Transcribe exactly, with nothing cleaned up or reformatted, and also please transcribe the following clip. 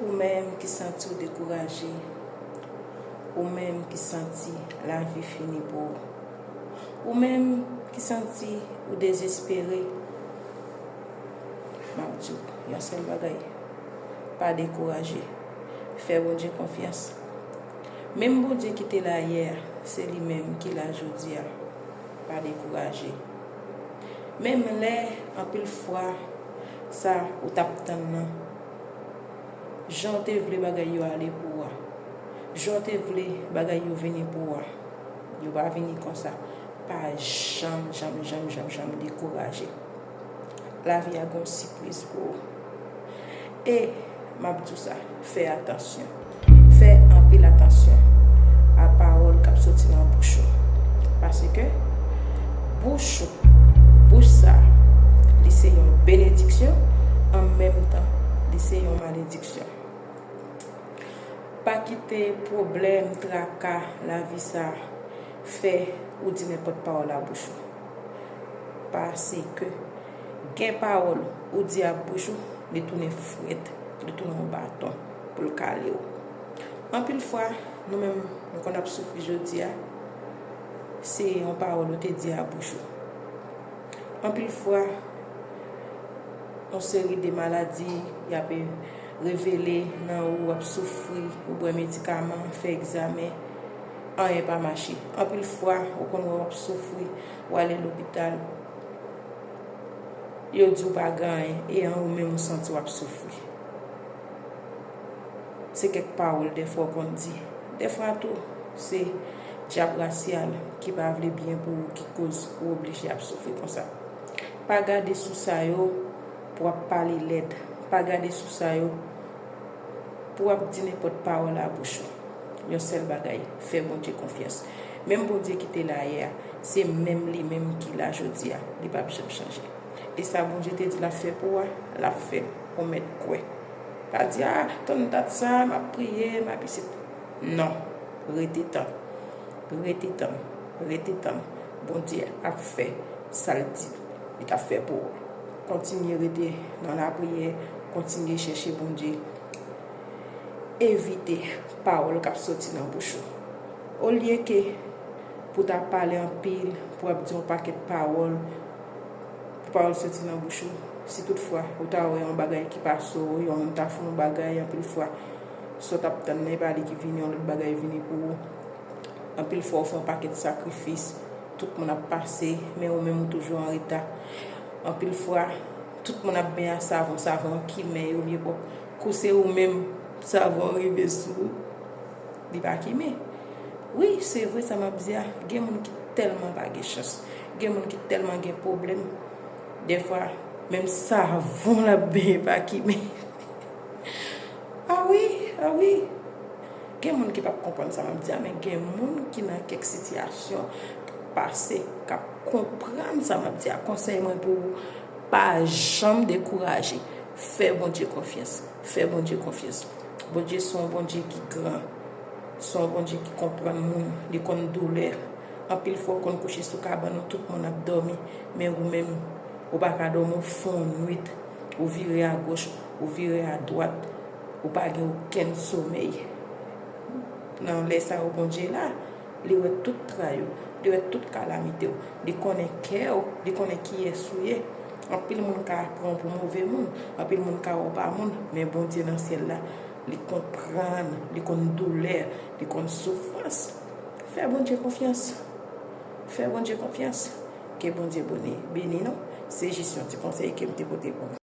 Ou menm ki santi w dekouraje, ou menm ki santi lavi fini pou ou, ou menm ki santi ou dezespere, m ap di w yon sèl bagay, pa dekouraje. Fè Bondye konfyans. Menm Bondye ki te la yè a, se li menm ki la jodi a. Pa dekouraje. Menm lè anpil fwa sa ou t ap tann nan, jan w te vle bagay yo ale pou ou a, jan w te vle bagay yo vini pou ou a, yo pa vini konsa. Pa janm, janm, janm, janm, janm dekouraje. Lavi a gen yon sipriz pou ou. E m ap di w sa, fè atansyon. Fè anpil atansyon a pawòl k ap soti nan bouch ou. Paske bouch ou, bouch sa, li se yon benediksyon, an menm tan, li se yon malediksyon. Pa kite pwoblèm, traka lavi sa fè ou di nenpòt pawòl a bouch ou. Paske gen pawòl ou di a bouch ou, li tounen frèt, li tounen yon baton pou l kale w. Anpil fwa, nou menm, nou konn ap soufri jodi a, se yon pawòl ou te di a bouch ou. Anpil fwa, yon seri de maladi y ap revele nan ou, w ap soufri, ou bwè medikaman, fè egzamen, anyen pa mache. Anpil fwa, ou konn wè w ap soufri, w ale lopital, yo di w pa gen anyen, e an ou menm ou santi w ap soufri. Se kèk pawòl dèfwa w konn di. Dèfwa tou, se dyab rasyal ki pa vle byen pou ou ki koz ou oblije ap soufri konsa. Pa gade sou sa yo pou w ap pale lèd. Pa gade sou sa yo pou w ap di nenpòt pawòl a bouch ou. Yon sèl bagay, fè Bondye konfyans. Menm Bondye ki te la yè a, se menm li menm ki la jodi a. Li p ap janm chanje. E sa Bondye te di l ap fè pou ou a, l ap fè. Ou mèt kwè. Pa di, "A, tann dat sa, m ap priye, m ap isit." Non. Rete tann. Rete tann. Rete tann. Bondye ap fè sa l di li t ap fè pou ou. Kontinye rete nan lapriyè. Kontinye chèche Bondye. Evite pawòl k ap soti nan bouch ou. Olye ke pou w ta pale anpil, pou w ap di yon pakèt pawòl, pou pawòl soti nan bouch ou, si toutfwa ou ta wè yon bagay ki pase w, yon moun ta fè yon bagay, anpil fwa, sa w t ap tann nan, e pa li ki vini, yon lòt bagay vini pou ou. Anpil fwa, ou fè yon pakèt sakrifis, tout moun ap pase, men ou menm ou toujou an reta. Anpil fwa, tout moun ap benyen a savon, savon an kimen, yo byen pwòp. Kou se ou menm, savon an rive sou ou, li pa kimen. Wi, se vre sa m ap di a. Gen moun ki tèlman pa gen chans. Gen moun ki tèlman gen pwoblèm. Dèfwa, menm savon l ap benyen pa kimen. A wi, a wi. Gen moun ki p ap konprann sa m ap di a, men gen moun ki nan kèk sitiyasyon k ap pase, k ap konprann sa m ap di a. Konsèy mwen pou ou, pa janm dekouraje. Fè Bondye konfyans. Fè Bondye konfyans. Bondye se yon Bondye ki gran. Se yon Bondye ki konprann moun. Li konn doulè. Anpil fwa, ou konn kouche sou kabann ou, tout moun ap dòmi. Men ou menm, ou pa ka dòmi, ou fè yon nwit. Ou vire agoch, ou vire adwat. Ou pa gen okenn somèy. Nan lè sa yo, Bondye la, li wè tout tray ou, li wè tout kalamite w, li konnen kè w, li konnen kiyès ou ye. Anpil moun ka pran w pou move moun, anpil moun ka wè w pa moun, men Bondye nan syèl la, li konprann, li konn doulè, li konn soufrans. Fè Bondye konfyans. Fè Bondye konfyans. Ke Bondye boni, beni nou. Se jis yon ti konsèy ke m te pote pou nou.